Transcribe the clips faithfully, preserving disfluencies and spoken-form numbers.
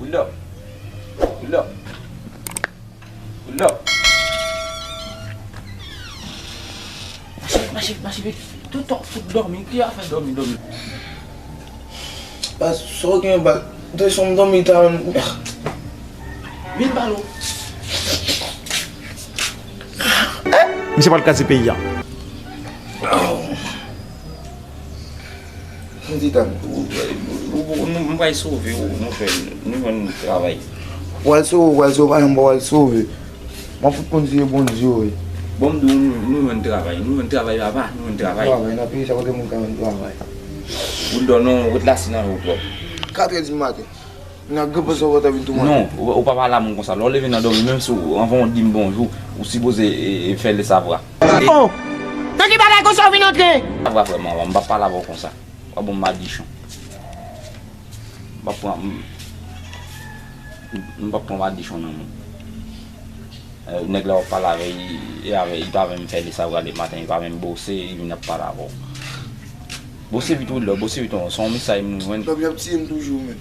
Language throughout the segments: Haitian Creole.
Hold up. Hold up. Hold up. Mache, mache, mache vit. Tout tan fout dòmi. Ki afè dòmi, dòmi? Baz, sa w gen, baz? Te son dòmi ta menm. Vin pale w. Misye pral kraze peyi a. Yon ti tann. Ou, ou, ou, nou, m pral sove w, monchè. Nou jwenn travay. W al sove, w al sove, pa janm pa w al sove. M ap fout konn si se Bondye w ye. Bon, m di w, nou, nou jwenn travay. Nou jwenn travay, papa, nou jwenn travay. Travay nan peyi sa, kote moun ka jwenn travay? Ou dò non, ou ret la si nan jou twòp. Katrè di maten. Nan gen pòz sa w pa ta vin tou mwen. Non, ou, ou pa pale a moun konsa. Lè w leve nan dòmi, menm si w, anvan w di m bonjou, ou sipoze, e, e, fè le savwa. Oh! Nan ki bagay konsa w vin antre? Savwa frè m, m p ap pale avè w konsa. W ap ban m madichon. M p ap pran, m, m p ap pran madichon nan men w. Eh, nèg la w ap pale avè l, e avè, li pa menm fè le savwa le maten, li pa menm bose, li vin ap pale avè w. Bose vit wi, lò, bose vit, se yon mesaj m jwenn. Dòmi ap tiye m toujou, men.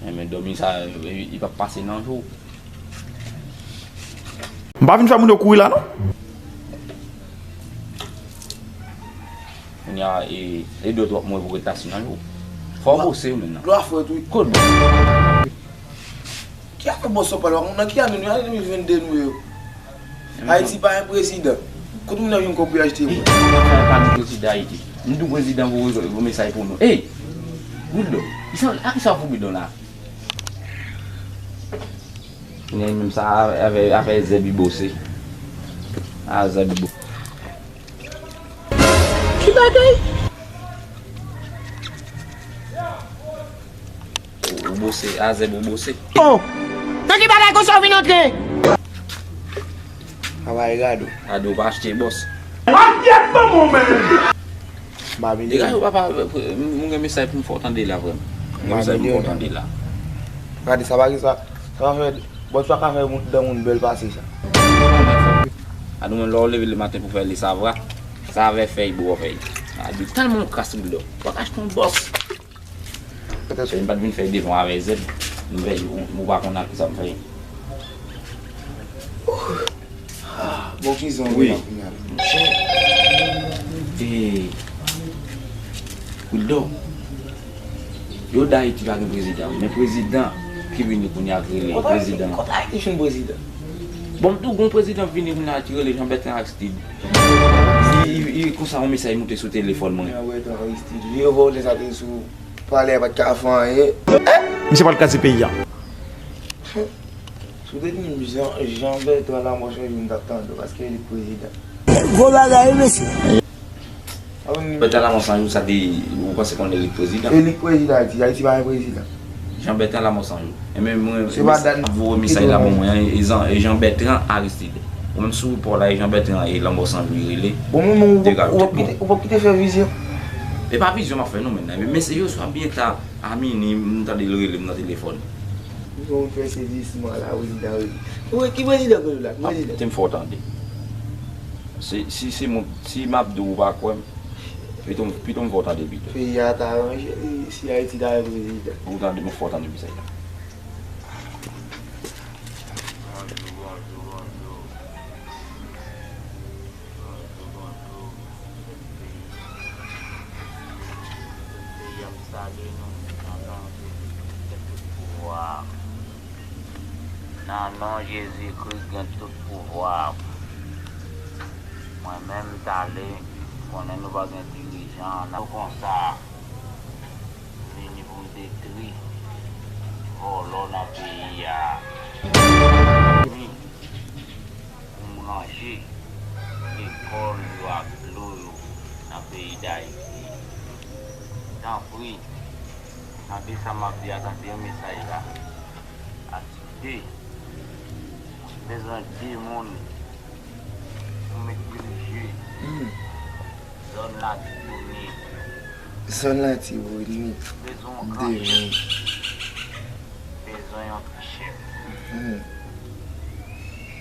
Eh, men dòmi sa, li, li p ap pase nan jou. M pa vin fè moun yo kouri la, non. Kounye a, e, e dòt w ap mwen pou ret la si nan jou. Fò w bose wi, menm nan. Lwa fwèt wi. Kot bon? Ki afè bòs sa w pale? Nan ki ane nou ye? Ane de mil vennde nou ye. Ayiti pa gen prezidan. Kot moun nan jwenn kòb pou y achte bwè? Sa pa gen prezidan Ayiti. M di w prezidan voye, voye mesaj pou nou. Ey! Bouldo, kisa, a kisa w fout bidon la? Nèg menm sa avè, avè zèb li bose. A zèb li bose. Ki bagay? Ou, ou bose, a zèb ou bose. Oh! Nan ki bagay konsa w vin antre? Travay gado. Gado pa achte bòs. Akyèt manman w menm! M pa vin. Dega yo papa, m gen mesaj pou m fè w tande la vrèman. M gen mesaj pou m fè w tande la. Gade sa pa gen sa. Sa pa fè, bòs pa ka fè dan moun bèl pase sa. A nou menm lè w leve le maten pou fè le savwa, sa avè fèy bò fèy. A di tèlman w kras wi lò. W pa ka achte yon bòs. Fè m pa t vin fè devan avè zèb. M fè, ou, ou pa konn ak kisa m fè. Ah, bon, prizon wi. Monchè. E, Wildo. Yo di Ayiti pa gen prezidan, men prezidan ki vini kounye a k rele prezidan. Kote Ayiti jwenn prezidan? Bon, m tou gon prezidan vini kounye a ki rele Jean Bertrand Aristide. Li, li, li konsa yon mesaj moute sou telefòn mwen. Jean Bertrand Aristide, vye vòlè sa te sou Palè a pa t ka fè anyen. Misye pral kraze peyi a. Si w te di m Jean, Jean Bertrand Lamothe Sanjou, m t ap tande w, paske li t prezidan. Gwo bagay, wi, mesye. Bertrand Lamothe Sanjou, sa te, ou panse konnen li t prezidan? E li t prezidan Ayiti, Ayiti pa gen prezidan. Jean Bertrand Lamothe Sanjou. E men mwen, ap voye mesaj la pou mwen, e Jean, e Jean Bertrand Aristide. Ou menm sou pa w la, e Jean Bertrand e Lamothe Sanjou li rele. Bon, men ou p ap kite, ou p ap kite fè vizyon. E pa vizyon m ap fè non, men, men se yo swa byen ta, a mini, m tande l rele m nan telefòn. Bon, fè sezisman la, prezidan rele. Ou ki prezidan k rele w la? Ki prezidan? Te m fè w tande. Se, si se moun, si m ap di w ou pa kwè m, pito, pito m fè w tande pito. Peyi a ta ranje li, si Ayiti ta gen prezidan. Ou tande, m fè w tande mesaj la. Bonjou, bonjou, bonjou. Bonjou, bonjou. Tout peyi. Tout peyi a, m salye nou nan non Jezi Kris ki gen tout pouvwa. Nan non Jezi Kris gen tout pouvwa. Mwen menm, m t ale, konnen nou pa gen dirijan nan konsa. M vini pou m detwi vòlò nan peyi a. Vini pou m ranje lekòl yo ak dlo yo nan peyi Dayiti. Tanpri, tande sa m ap di a, tande mesaj la. Atide. Bezwen de moun pou met dirije zòn Latibonit. Zòn Latibonit. Bezwen yon gran chèf. Bezwen yon ti chèf.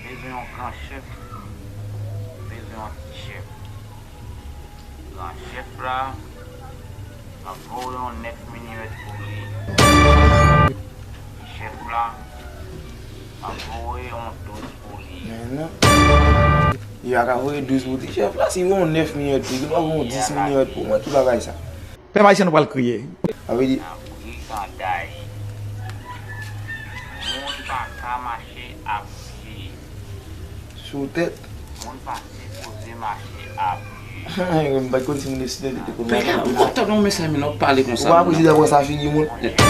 Bezwen yon gran chèf. Bezwen yon ti chèf. Gran chèf la, m ap voye yon nèf milimèt pou li. Chèf la, Yo ka voye douz pou ti chèf la, si voye yon nèf milyon pou li, li pa voye yon dis milyon pou mwen, ki bagay sa? Pèp ayisyen nou pral kriye. Sa vle di, nan briganday. Moun pa ka mache a pye. Sou tèt. Moun pa sipoze mache a pye. Mwen pa t konn si moun te sou tèt li te konn mache. Pèp la, ou kontan non, mesye, men w ap pale konsa. Ou pa prezidan konsa figi moun. Pèp. Pa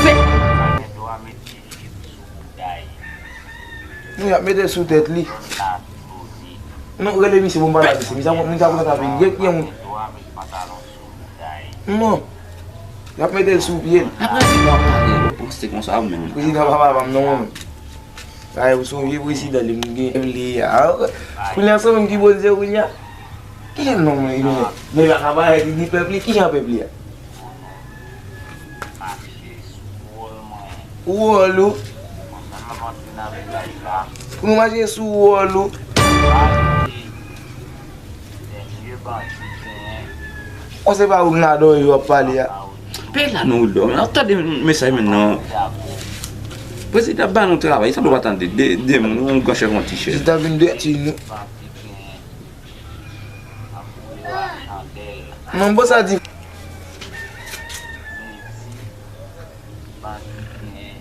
gen dwa met chip sou bouda l. Non, y ap mete l sou tèt li. Non, rele misye pou m pale ak misye. Misye ap, misye ap kontan figi. Gen, gen moun. Non. Y ap mete l sou pye l. Apre, si w ap pale, w poste konsa ou menm. Prezidan pa papa m non, mwen menm. Ay, ou se yon vye prezidan, li m gen li a. Kounye a, se ou menm ki poze kounye a. Ki jan non mwen, li menm? Men pa ka parèt, li di pèp li, ki jan pèp li a? Ou wòl ou. Pou nou mache sou wòl ou. Ou se pa ou m ladan yo ap pale a. Peyi la nou dòmi. Ap tande mesaj menm nan. Prezidan ba nou travay, sa nou pa tande. De, de moun, yon gran chèf, yon ti chèf. Prezidan vin de ti nou. Non, bon, sa di. Bandi gen,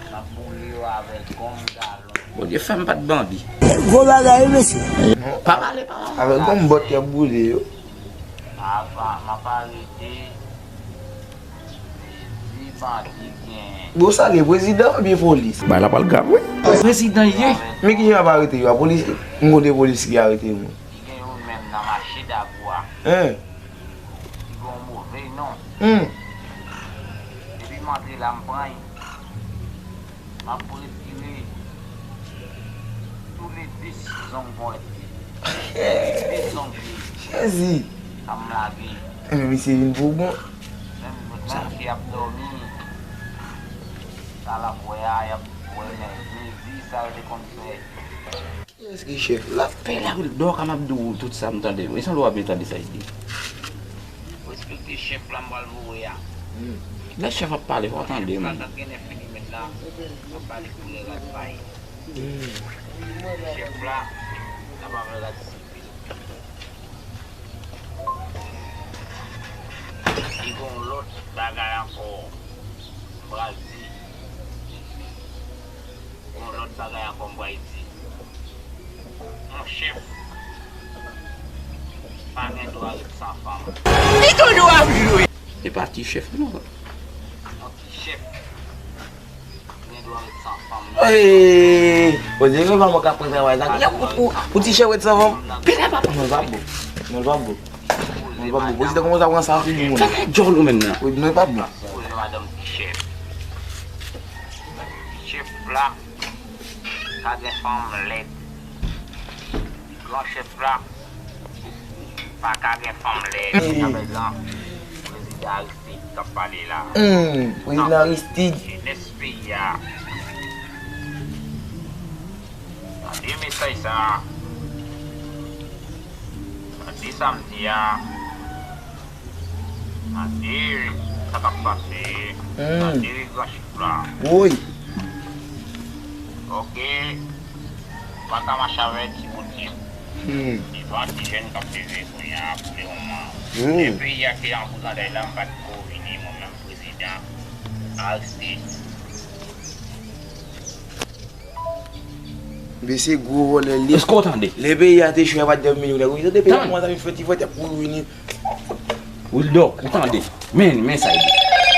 n ap boule yo avèk gonm galon. Bondye fè m pa t bandi. Gwo bagay, wi, mesye. Pa pale, pa pale. Avèk gonm bòt y ap boule yo. Ava, m ap arete. Mezi bandi gen. Bon, sa gen prezidan oubyen polis? Bagay la pral grav, wi. Prezidan ye. Men kijan y ap arete yo a? Polis, m konn de polis ki arete moun. Li gen youn menm nan mache Dabou a. Hein? Li gen yon move non. Hmm. Depi m antre la, m pran l. M ap retire tou le de zong mwen. De zong li. Jezi. Sa m lage. Enben, misye vin pou bon. Menm, menm si y ap dòmi, sa l ap wè a, y ap wè, men mezi sa l te konn fè. Kiyès ki chèf la? Pè la, dòk a m ap di w tout sa m tande. E san lè w ap vin tande sa y di. Respekte chèf la m pral voye a. Hmm. Lè chèf ap pale, fò w tande. Chèf la t ap gen nèf milimèt la, m ap pale koulè rad pa l. Hmm. Chèf la, n ap avè rad sivil. Li gen yon lòt bagay ankò. M pral di. Yon lòt bagay ankò m pral di. Yon chèf pa gen dwa ret san fanm. Li toujou ap jwe. Se pa ti chèf non. Yon ti chèf gen dwa ret san fanm. Hey! Bon, se yon fanm k ap pran travay la. Pou, pou, pou ti chèf ret san fanm. Pile pa. Non, l pa bon. Non, l pa bon. Non, l pa bon. Prezidan kòmanse ap pran sa figi moun. Fè djòl ou menm nan. Wi, non, l pa bon. Koze madanm ti chèf. Chèf la pa gen fanm lèd. Gran chèf la pa ka gen fanm lèd. Hmm. Apèzan, prezidan Aristide k ap pale la. Hmm, prezidan Aristide. Jenès peyi a. Tande mesaj sa a. Tande sa m di a. Tande sa k ap pase. Hmm. Tande gran chèf la. Woy. Ok. Pa ka mache avè ti bout chèf. Hmm. Se pa ti jèn k ap leve kounye a pou le moman. Hmm. Lè peyi a te an briganday la, m pa t ko vini, mwen menm prezidan Aristide. Mesye gwo vòlè l ye. Èske w tande? Lè peyi a te chwe a pa t de milyonè. Ou tande peyi a kòmanse ap fè ti fwèt, y ap kouri vini. Wildo, ou tande? Men, men sa y di.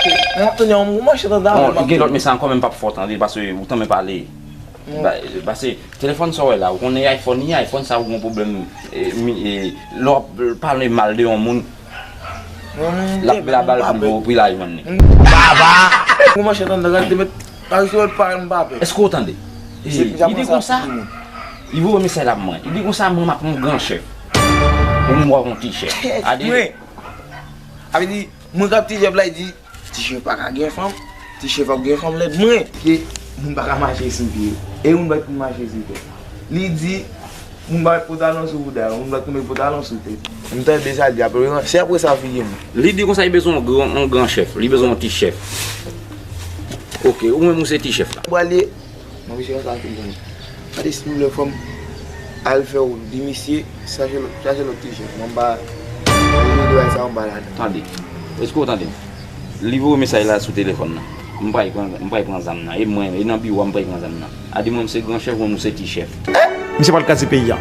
Mwen ap tande yon mouman chè tande avè l. Bon, gen lòt mesaj ankò, men m p ap fè w tande, paske ou tanmen pale. Ba-, paske telefòn sa w wè la, ou konnen iPhone, ni iPhone sa ou gen pwoblèm, e, mi, e, lè w ap pale mal de yon moun, l ap la ba l pou l voye pou l al jwenn li. Baba! Mouman chè tande, gade, met Aristote pa m pa pè. Èske w tande? Li di konsa, li voye mesaj la pou mwen. Li di konsa, mwen m ap yon gran chèf. Ou m wè yon ti chèf. Ade. Mwen. Sa vle di, mwen k ap ti chèf la, li di, ti chèf pa ka gen fanm, ti chèf ap gen fanm lèd mwen. Ke moun pa ka mache sou pye. E moun pa t konn mache sou tèt. Li di, moun pa met pantalon sou bouda yo, moun pa t konn met pantalon sou tèt. M tande sa l di apre, se apre sa figi m. Li di konsa li bezwen yon gran, yon gran chèf, li bezwen yon ti chèf. Ok, ou menm ou se ti chèf la. Pwale, mwen misye konsa figi m. Gade si lè fanm, Al fè wout, di misye chache lòt, chache lòt ti chèf. Mwen pa, mwen pa sa, mwen pa ladan. Tande. Èske w tande m? Li voye mesaj la sou telefòn nan. M pral pran, m pral pran zam nan. E mwen, e nan biwo a, m pral pran zam nan. A di mwen, m se gran chèf, mwen, m se ti chèf. Misye pral kraze peyi a.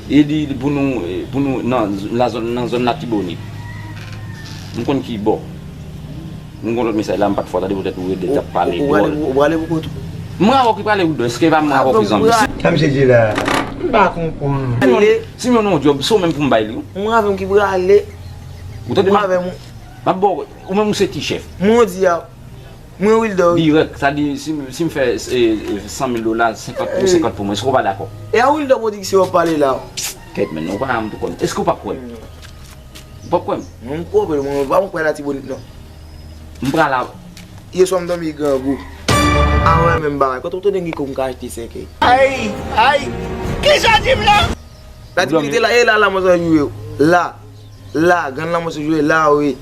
E di pou nou, pou nou nan, nan zòn, nan zòn Latibonit. M konn ki bò. M gen lòt mesaj la, m pa t fò tande poutèt ou rele t ap pale dwòl. Ou prale pou kont ou? Mwen avè w ki prale, Wildo, èske pa mwen avè w ki zanmi? Sa misye di la, m pa konprann. Si m yon non djòb, se w menm pou m bay li, wi. Mwen avè w ki prale. Ou tande m? Mwen avè w. M ap ba w, ou menm ou se ti chèf. Mwen di a, mwen Wildo, wi. Dirèk, sa di, si, si m fè, e, e, san mil dola, senkant pou senkant pou mwen, èske w pa dakò? E a Wildo mwen di ki se w ap pale la. Kèt, men, ou pa janm tou konn. Èske w pa kwè m? Ou p ap kwè m? Mwen, m kwè w, mwen, mwen pa mwen kwè Latibonit, non. M pral la. Yè swa m dòmi grangou. A wè menm bagay. Kote w tande gen kòb m ka achte sèkèy? Ay, ay. Kisa di m la? Latibonit la, e la, la, mwen sa jwe. La. La, grann la, mwen sa jwe. La, wi.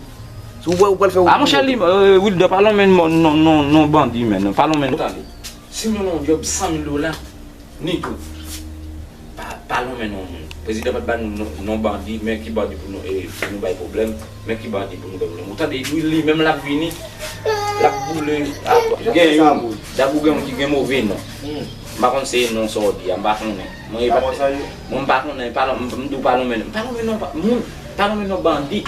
Si w wè, ou pral fè. A, monchè, li, e, Wildo, pa lonmen non, non, non, non bandi, men. Pa lonmen non. Tande. Si m nan yon djòb san mil dola, Nico, pa, pa lonmen non moun. Prezidan pa t ba nou non, non bandi, men ki bandi pou nou, e, pou nou bay pwoblèm, men ki bandi pou nou bay pwoblèm. Ou tande, li, li menm l ap vini, l ap boule, ap, gen youn, dabou gen youn ki gen move non. M pa konn se non sa w di a, m pa konnen. Mwen, e pa, mwen, m pa konnen, pa lon-, m, m di w pa lonmen, m pa lonmen non, pa, moun, pa lonmen non bandi.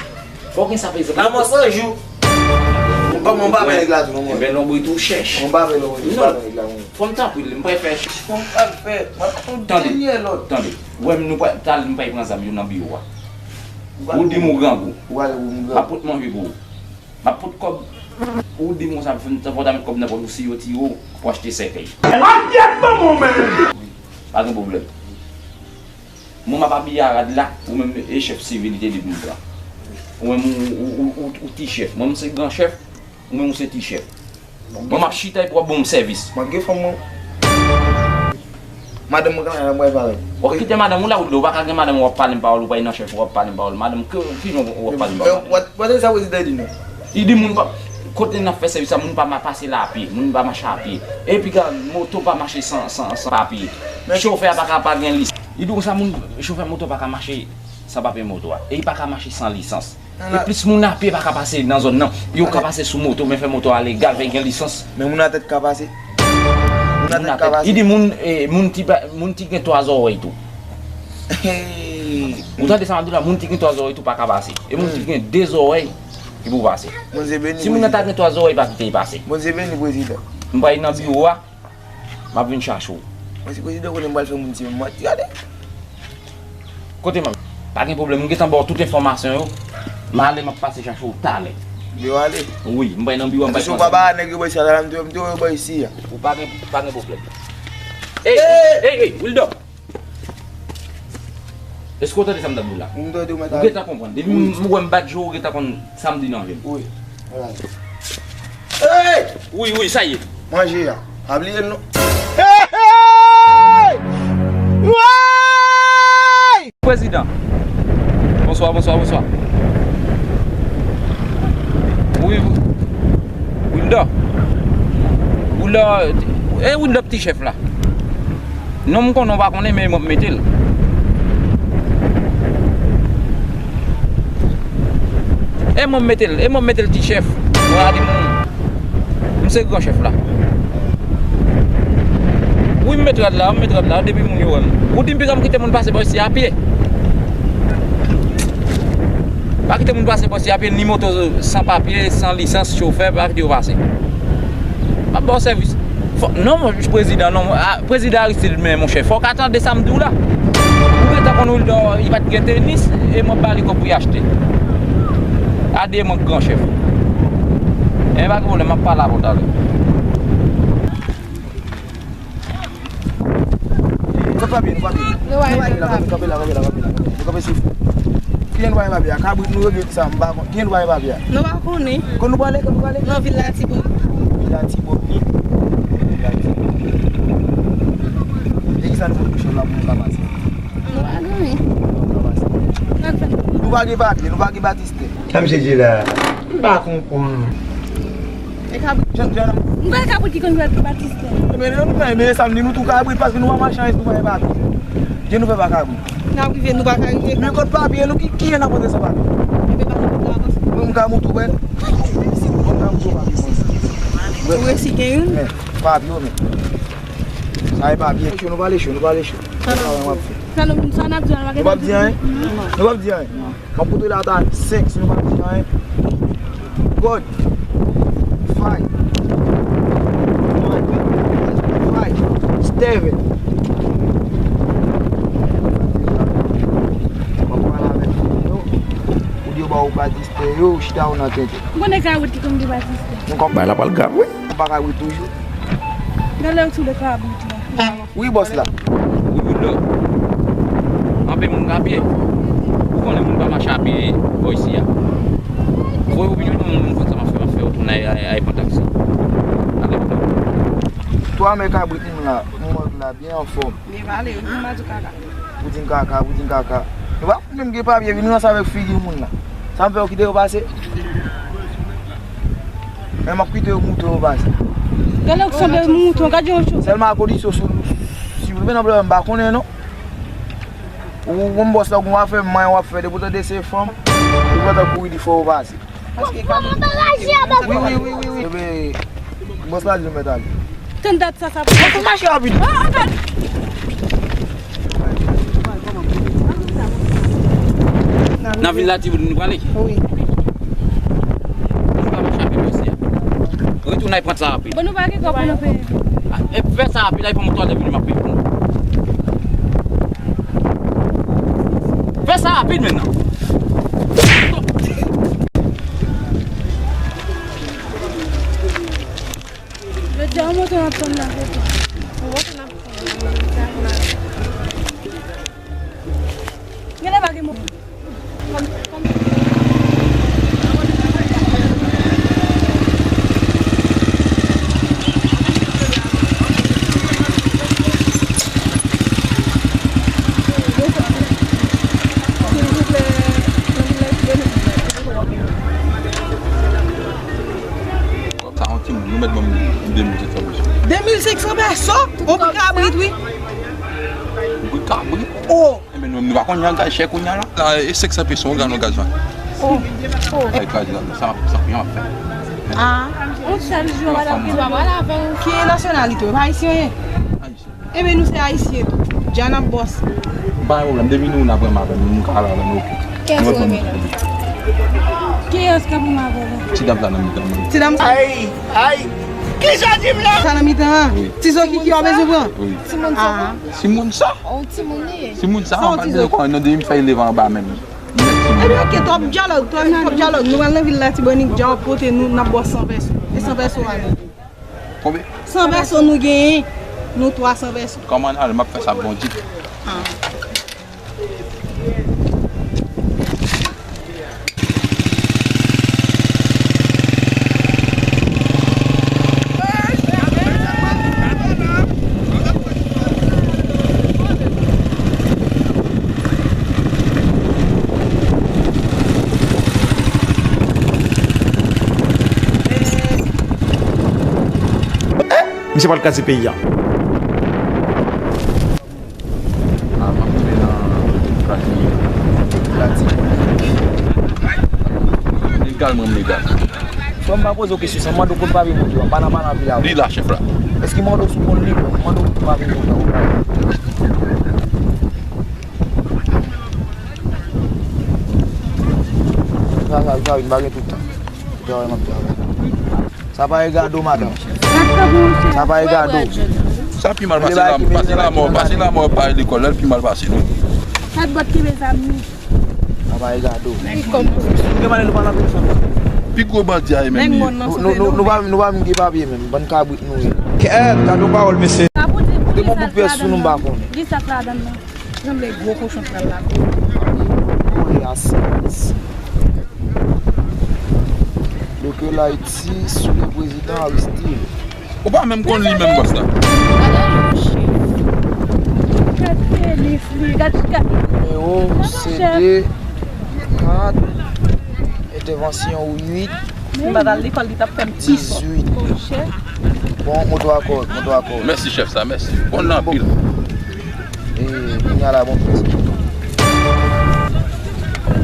Fò w gen sa, pa egzanp. Lanmò san jou. Kòman m pa fè nèg la tou, non, mwen? Enben, lonbrit ou chèch. Mwen pa fè lonbrit, mwen pa fè nèg la, mwen. Fò m tanpri l, m pa fè. Fò m pa fè. Mwen pa konn dènyè lòd. Tande. Ou wè m, nou pa, talè m pa pran zam yo nan biwo a. Ou di m ou grangou. Ou ale ou m grangou. M ap pot manje pou ou. M ap pot kòb. Ou di m konsa, fò w ta met kòb nan pòch ou, si yo tiye w, pou achte sèkèy. Asyèt manman w, men! Pa gen pwoblèm. Mwen m ap abiye a rad la, ou menm e chèf sivil li te di pou m pran. Ou menm ou, ou, ou, ou, ou ti chèf. Mwen m se gran chèf, ou menm ou se ti chèf. Mwen m ap chita epi w ap ban m sèvis. Mwen gen fanm mwen. Madanm mwen kanmenm mwen pale. W ap kite madanm ou la, ou, ou pa ka gen madanm w ap pale m pawòl, ou pa nan chèf ou ap pale m pawòl. Madanm ke, ki jan w ap pale m pawòl? Mwen, mwen, mwen, sa prezidan di nou. Li di moun pa, kote n ap fè sèvis la, moun pa ma-, pase la a pye, moun pa mache a pye. Epi ka, moto pa mache san, san, san papye. Chofè a pa ka pa gen lis-, li di konsa moun, chofè moto pa ka mache san papye moto a. E li pa ka mache san lisans. E plis moun a pye pa ka pase nan zòn nan. Yo ka pase sou moto, men fè moto a legal, fè gen lisans. Men moun a tèt ka pase. Moun a tèt ka pase. Li di moun, e, moun ki pa, moun ki gen twa zòrèy tou. Ou tande sa m ap di w la, moun ki gen twa zòrèy tou pa ka pase. E moun ki gen de zòrèy ki pou pase. Si moun nan ta gen twa zòrèy, pa kite l pase. Bondye beni prezidan. M pral nan biwo a, m ap vin chache w. Mwen si prezidan konnen m pral fè moun ti manti, gade. Kote m? Pa gen pwoblèm, m gentan ba w tout enfòmasyon yo. M ale, m ap pase chache w talè. Yo ale. Wi, m pral nan biwo a, m pral pran. Si w pa ba nèg yo bò isi a, m te, m te wè yo bò isi a. Ou pa gen, pa gen pwoblèm. Ey, ey, ey, Wildo! Èske w tande sa m t ap di w la? M tande w, mèt. Ou gentan konprann. Depi m, m wè m bat je w, ou gentan konn sa m di nan je m. Wi. Wi, wi, sa ye. Manje a. Pa bliye l non. Hey, hey! Woy! Prezidan. Bonswa, bonswa, bonswa. Wi, Wilda. Wilda, e Wilda ti chèf la. Non m konnen w pa konnen, men mwen mete l. E mwen mete l, e mwen mete l ti chèf. Mwen a di moun, m se gran chèf la. Wi, m met rad la, m met rad la, depi moun yo wè m. Ou di m piga m kite moun pase bò isi a pye. Pa kite moun pase bò isi a pye, ni moto san papye, san lisans, chofè, pa kite yo pase. M ap ba w sèvis. Fò, non, mon prezidan, non, a, prezidan Aristide, men monchè, fò w ka tande sa m di w la. Ou gentan konn Wilda, li pa t gen tenis, e mwen ba li kòb pou l achte. Ade mwen gran chèf. E pa gen pwoblèm, m ap pale avè w talè. Sa pa byen, nou pa byen. Nou pa byen, nou pa byen. Kanpe la, kanpe la, kanpe la, kanpe la. Nou kanpe sou. Kijan nou pa gen papye a? Kabrit nou yo gen sa, m pa konn. Kijan nou pa gen papye a? Nou pa konnen. Kon nou prale, kon nou prale? Nan vil Latibonit. Vil Latibonit. Vil Latibonit. E kisa nou konn pou chèf la pou nou ka pase? Nou pa gen anyen. Nou pa gen papye, nou pa gen batistè. Sa misye di la, m pa konprann. E kabrit. Jan, jan. M pa kabrit ki konn jwe batistè. Ebyen, nou, men, men, samdi, nou tou kabrit, paske nou pa machann, nou pa gen papye. Jan nou fè pa kabrit. N ap rive, nou pa ka rive. Men kot papye nou ki, ki an ap antre san papye? Ebyen, pa nou ka avanse. Mwen, m ka moutre w, wè. Mwen, m ka moutre w papye, mwen. Ou resi gen youn? Men, papye, men. Sa e papye. Nou pa leche, nou pa leche. Sa n ap di a, nou p ap di anyen. Nou p ap di anyen. M ap pote la ata senk, si nou pa di anyen. God. Fay. Fay. Steven. M ap pale avèk moun yo. Pou di yo ba ou batistè yo, ou chita ou nan tenten. M konnen kabrit ki konn gen batistè. Bay la pral grav, wi. M pa kabrit toujou. Gade lè yo tou de kabrit la. Wi, bòs la. Wi, wi, lò. Anpil moun ka pye. Ou konnen moun pa mache a pye bò isi a. Voye opinyon nou, moun konn sa m ap fè, m ap fè yo tounen ay, ay, ay pran taksi. Twa men kabrit moun la, moun la byen anfòm. Byen pale, wi, moun pa di kaka. Poudin kaka, poudin kaka. Nou pa menm gen papye, vin ranse avèk figi moun la. Sa m fè yo kite yo pase. Men m ap kite yo mouton yo pase. Gade lè w sanble mouton, gade yon cho. Sèlman a kondisyon si w, si w vin nan pwoblèm, m pa konnen non. Ou, ou menm bòs la, ou konn w ap fè manyen, w ap fè depi w tande se fanm, ou gentan kouri di fò yo pase. Paske ka... Wi, wi, wi, wi, wi. Ebyen, bòs la di nou mèt ale. Tann dat sa, sa. Fòk ou mache rapid. Ah, ah, ah. Nan vil la, Timoun, nou prale? Wi. Nou pa mache rapid, mesye. Retounen al pran sa rapid. Bon, nou pa gen kòb pou nou peye. Ah, e fè sa rapid, al pran moto a, depi nou ap peye pou nou. Fè sa rapid menm nan. Jodi a, yon moto n ap tann nan, jodi a. Yon moto n ap tann nan, sa vle. Genlè pa gen moto. Sa yon timoun, nou mèt ban m de mil senk san peso. De mil senk san peso? Yon bri kabrit, wi. Yon bri kabrit? Oh! Enben, nou, nou pa konn jan gaz chè kounye a la. La, e senk san peso, yon galon gaz la. Oh, oh. Ay, kraze la, sa, sa, yon ap fè. Ah, yon sèl jou, madanm, ki pa pral avè w. Ki nasyonalite w? Pa ayisyen w ye? Ayisyen. Enben, nou se ayisyen tou. Dja n ap bòs. Pa gen pwoblèm, depi nou, n ap renmen avè nou, nou ka al avè nou, oke. Kiyès ou renmen la? Kiyès k ap renmen avè w la? Ti dam sa nan mitan mwen. Ti dam sa. Ay, ay. Kisa di m la? Sa nan mitan an? Wi. Ti zo kiki w bezwen pran? Wi. Timoun sa. Ah. Timoun sa? Oh, timoun li ye. Timoun sa, an pa bezwen konn non de m fè leve anba menm. Ebyen, oke, twòp dyalòg, twòp, twòp dyalòg. Nou pral nan vil Latibonit, dja w ap pote nou, n ap bòs san peso. E san peso a nou. Konbyen? San peso nou genyen, nou twa san peso. Kòman n ale, m ap fè sa Bondye. Ah. Misye pral kraze peyi a. Ah, m ap rive nan Latibonit. Legal, mwen legal. Frè m pa poze w kesyon sa, m mande w kote papye moto a, m pa nan pale anpil avè w. Li la, chèf la. Èske m mande w si w konn li? M mande w kote papye moto a. Sa, sa, sa, m pa gen tout tan. Travay, m ap travay. Sa pa e gado, madanm. Sa pa e gado. Sa pi mal pase la, pase lanmò, pase lanmò pa lekòl, lè l pi mal pase nou. Sa bòt ki mezanmi. Sa pa e gado. Pi gwo bandi a e menm li. Nou, nou, nou, nou pa, nou pa menm gen papye menm, bann kabrit nou ye. Kèt, gado pawòl, mesye. Te bon bout pyès sou nou, m pa konnen. Li sa k ladan nan. Sanble gwo kochon pral la. Kole asis. Le cœur Haïti sous le président Aristide. Ou pa menm konn li menm, bòs la. Gade yon chif. Gad tenis li, gad, gad. Nimewo C D kat, entèvansyon uit. Si m pa t al lekòl, li t ap fè m pifò. Dizuit. Bon, moto a kòrèk, moto a kòrèk. Mèsi chèf sa, mèsi. Bon, nan anpil. E, kounye a la, bon, prèske.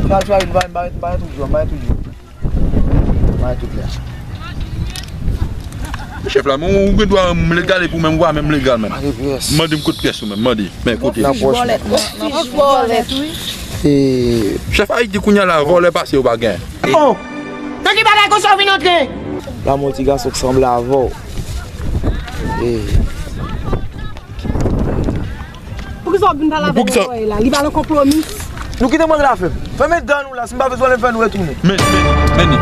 Chal, chal, m pa, m pa, m pa ret toujou, m pa ret toujou. M pa ret tout lè. Chèf la, men ou gen dwa rann m legal epi ou menm ou pa menm legal menm. Mande pyès. Mande m kote pyès ou menm, mande. Men kote. Nan pòch mwen. Nan pòch mwen. E. Chèf Ayiti kounye a la, vòlè pase yo pa gen. Oh! Nan ki bagay konsa w vin antre? Lanmò ti gason k sanble avè w. E. Poukisa w ap vin pale avè m nan zòrèy la? Li pa nan konpwomi. Nou kite mwen la fè m. Fèmen dan nou la, si m pa bezwen lè m fè nou retounen. Men, men, men ni.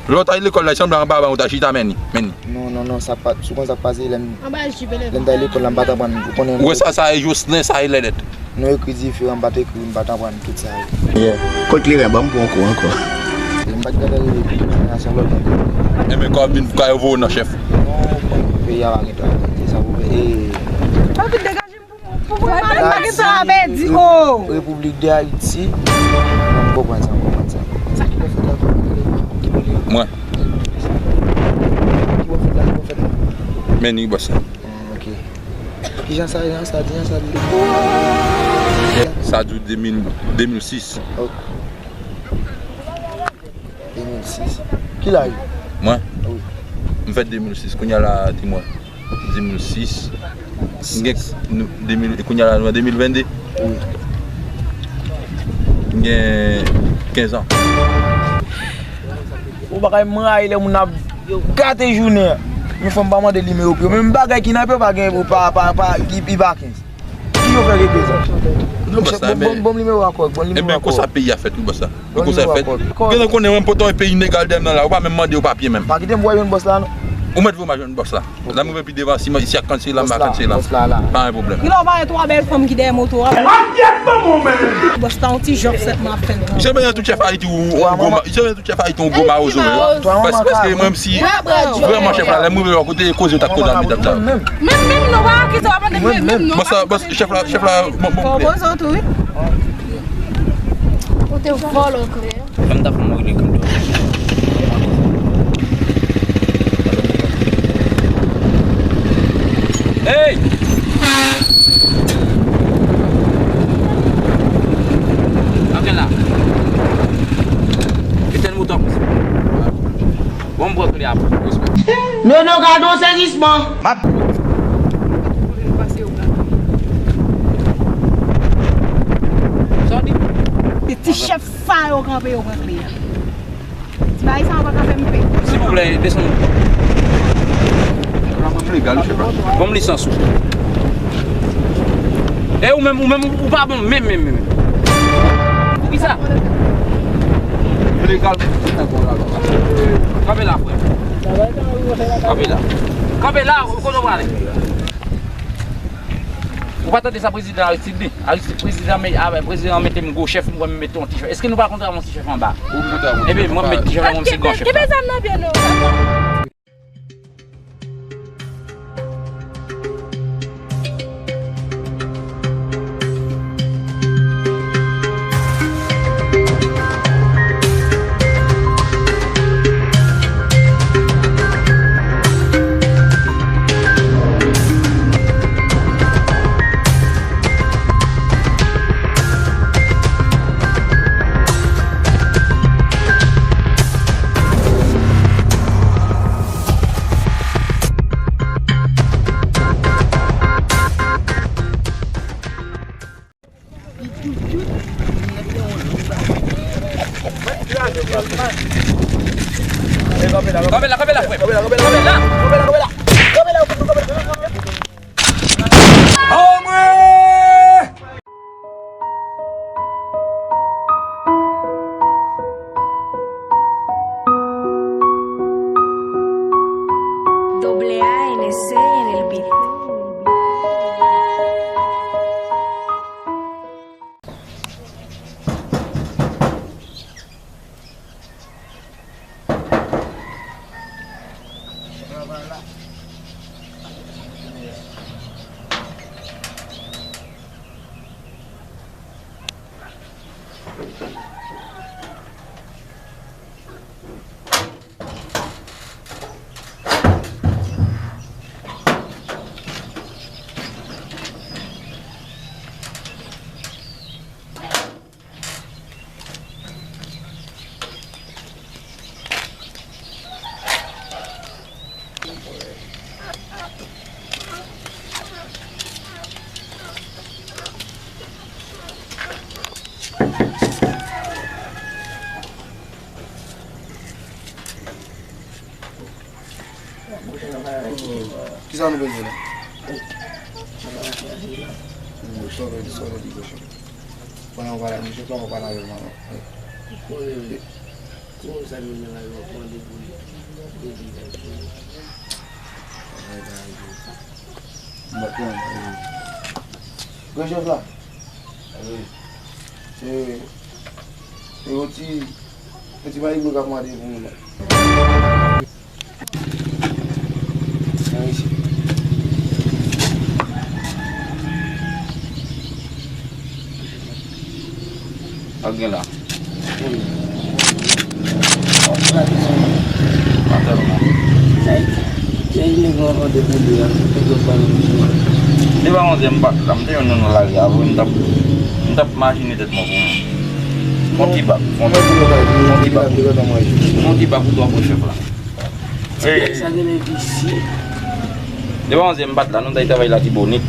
Lè w t al lekòl la, sanble anba ban ou ta chita, men ni, men ni. Non, non, non, sa pa, sou konn sa k pase, lè m, lè m t al lekòl la, m pa t aprann, ou konnen. Ou wè sa, sa e Jocelyn, sa e Lèlèt. Nou ekri diferan, m pa t ekri, m pa t aprann tout sa yo. Yeah. Kot kleren, ban m pran kou ankò. M pa t gentan rele sa nan yon lòt. Enben, kòb vin pou kay yo voye w nan chèf. Non, peyi a pa gen tan, se sa pou fè. E. David, degaje m pou mwen, pou mwen, pa gen tan a pèdi, oh! Repiblik de Ayiti. M konprann sa, m konprann sa. Sa ki pou fèt la, ki pou fèt la? Mwen. Ki pou fèt la, ki pou fèt la? Men ni bòs la. Hmm, ok. Kijan sa, jan sa, jan sa di? Sa di w de mil, de mil sis. Ok. De mil sis. Ki laj ou? Mwen? Wi. M fèt de mil sis, kounye a la, di mwen. De mil sis. M gen, nou, de mil, kounye a la, nou an de mil vennde. Wi. M gen kenz an. Ou pa ka m rayi lè moun ap gate jounen an. Yon fanm pa mande nimewo pou yo. Menm bagay ki nan pye pa gen, pa, pa, pa, ki, ki pa kenz. Ki yo fè reprezante? Non, bòs la, bon, men bon, bon nimewo a kòk, bon nimewo a kòk. Enben, konsa peyi a fèt, wi, bòs la. Bon nimewo a kòk. Gen nan konnen mwen, pòtan e peyi inegal dèm nan la, ou pa menm mande yo papye menm. Pa kite m voye jwenn bòs la, non. Ou mèt voye m al jwenn bòs la. La m rive pi devan, si m, si ak kanse la, m pa kanse la. Bòs la, la. Pa gen pwoblèm. Kilè w pa wè twa bèl fanm ki dèyè moto a? Bòs la, yon ti jòf sèlman ap fè l. Misye bezwen tout chèf Ayiti, yon gwo ma-, misye bezwen tout chèf Ayiti, yon gwo mawozo, wi. Paske, paske mwen, si vrèman chèf la, lè m rive bò kote, koze yo t ap koze ak medam sa. Menm, menm, non, pa kite w ap mande menm, non. Bòs la, bòs, chèf la, chèf la, bon, bon. Fò poze w tou, wi. Ou te vòlò klè. Fè m ta fè m regle kont yo. Hey! Antre la. Etèn moto a konsa. Bon, m pran kle a pou. Respè. Nono, gade yon sezisman. M ap Sa w di? Se ti chèf sa yo kanpe yo pran kle a. Ti bagay sa yo pa ka fè m pè. Silvouplè, desann. Ban m lisans ou. E ou menm, ou menm, ou pa bon menm, menm, menm. Poukisa? Legal. Kanpe la, frè. Kanpe la. Kanpe la, kote w prale? Ou pa tande sa prezidan Aristide di? Aristide, prezidan, me, a, prezidan mete m gwo chèf, mwen mete yon ti chèf. Èske nou pa kontre avè yon ti chèf anba? Ou kontre avè yon ti chèf anba. Ebyen, mwen met ti chèf la, mwen se gran chèf la. Kenbe zam nan byen non. Kanpe la, kanpe la, frè. Kanpe la, kanpe la, kanpe la. Kanpe la, kanpe la. Kanpe la, kanpe la, kanpe la. Anmwe! Doble A N S en el beat. Kisa nou bezwen la? Hmm, sa w vle di, sa w vle di, kochon? Pandan w pale ak misye, fò w pale avè l, manman. Konnen sa nou nan la yo pran de pou li. De li la pou li. Bagay pa rive. M pa konn bagay. Gran chèf la. Wi. Se, se yon ti, yon ti bagay k ap mande pou mwen. Mwen isi. Sa k gen la? Wi. Atè non. Li pa onzè, m pa t la, m te jwenn nou nan lari a, wi, m t ap, m t ap majine tèt mwen pou mwen. Fon ti bak, fon, fon ti bak, fon ti bak pou twa bon chèf la. Sa genlè visye. Li pa onzè, m pa t la, nou t al travay Latibonit.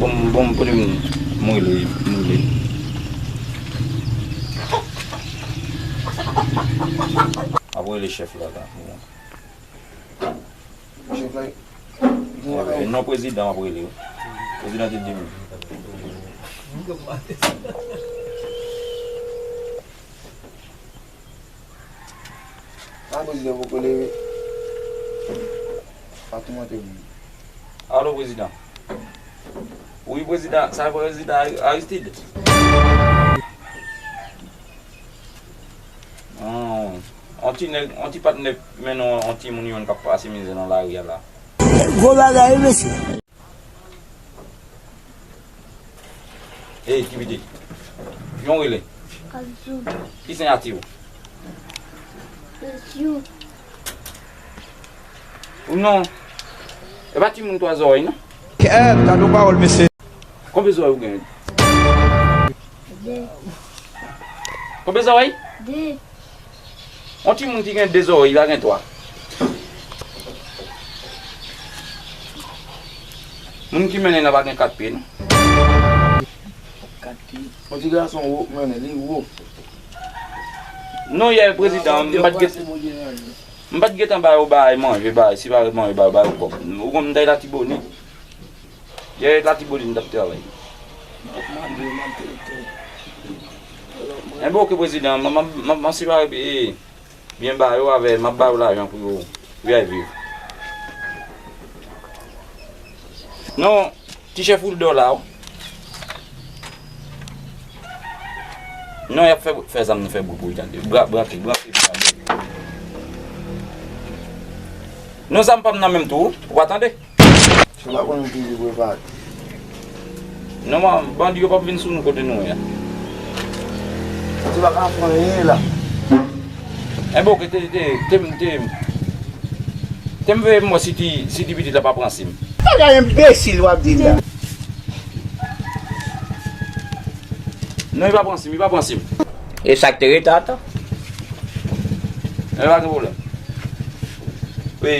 Bon, bon, pou li, m rele, m rele. Ap rele chèf la, la. Chèf la, e non prezidan ap rele wi. Prezidan te di m. A, prezidan poko leve. Pa toumante moun. Alo, prezidan. Wi, prezidan. Sa prezidan Aristide? On ti nèg, on ti patnè mennen on timoun youn k ap pase mizè nan lari a la. Gwo bagay, wi, mesye. Ey, Kibidi. Jan w rele? Kazou. Ki siyati w? Pesyou. Ou non. E pa timoun twa zòrèy, non? Kèt, gade yon pawòl, mesye. Konbyen zòrèy ou gen? De. Konbyen zòrèy? De. On timoun ki gen de zòrèy, li pa gen twa. Moun ki mennen nan pa gen kat pye, non. Kat pye. On ti gason wo k mennen, li wo. Non, yè, prezidan, m pa t gen, m pa t gentan ba yo bagay manje, bagay, si pa manje, ba yo, ba yo kòb. Ou konn m t al Latibonit. Yè, Latibonit m t ap travay. Enben, oke, prezidan, m, m, m, m, si pa, e, byen ba yo avè, m ap ba yo lajan pou yo, pou y al viv. Non, ti chèf Wildor la, wi. Non, y ap fè, fè zam nan fè bri pou li tande. Bra-, branche, branche, branche. Non, zam pa m nan menm tou, ou pa tande? Se pa konn ki li prepare. Non, man, bandi yo p ap vin sou nou kote nou ye a. Se pa ka fè anyen la. Enben, oke, te, te, te, te, te m veye m wè si ti, si ti pitit la pa pran sim. Bagay enbesil w ap di la. Non, li pa pran sim, li pa pran sim. E sa k te rete ata? E pa gen pwoblèm. Wi.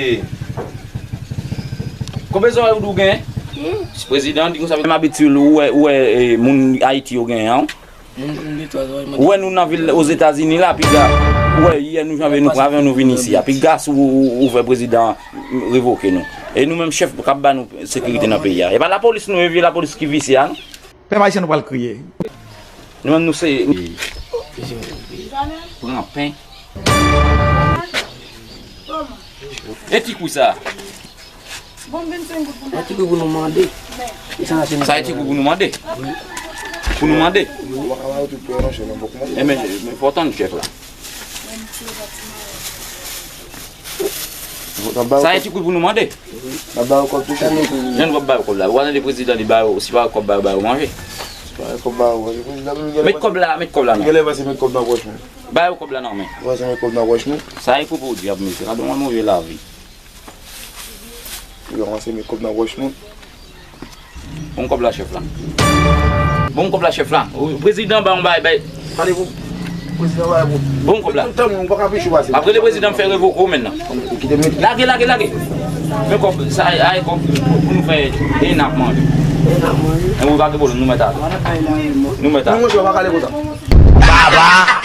Konbyen zòrèy ou di w gen? Hmm. Prezidan di konsa, m abitye ou wè, ou wè, e, moun Ayiti yo genyen an. Moun, moun de twa zòrèy, man. Ou wè nou nan vil Ozetazini la, piga, ou wè yè nou janvye nou pran avyon nou vin isi a. Piga si ou, ou, ou fè prezidan revoke nou. E nou menm chèf k ap ba nou sekirite nan peyi a. E pa lapolis nou ye, vye lapolis ki visye a, non. Pèp ayisyen nou pral kriye. Nou menm nou se pran pen. E ti kou sa? Bon, vennsenk goud pou mwen. Ti kou pou nou mande. Sa e ti kou pou nou mande? Pou nou mande? Enben, men fò tann chèf la. Sa e ti kou pou nou mande? N ap ba yo kòb tou chèf. Jan nou p ap ba yo kòb la. Ou pa tande prezidan li ba yo, si pa yo kòb ba yo, ba yo manje. Met kòb la, met kòb la non. Genlè pase met kòb nan pòch mwen. Ba yo kòb la nan men. Pase met kòb nan pòch mwen. Sa e kou pou di ap mete. Gade yon move lavi. Yo ranse met kòb nan pòch mwen. Bon kòb la chèf la. Bon kòb la chèf la. Prezidan ba yon bay, bay. Pale pou prezidan ba pou. Bon kòb la. Tout tan moun pa ka pichou pase. Apre le prezidan fè revoke w menm nan. Kite m met. Lage, lage, lage. Men kòb, sa, ay, kòb, pou, pou nou fè, e n ap manje. E n ap manje. Men wi, pa gen pwoblèm, nou mèt ale. Nou mèt ale. Non, monchè, w pa ka ale konsa. Baba!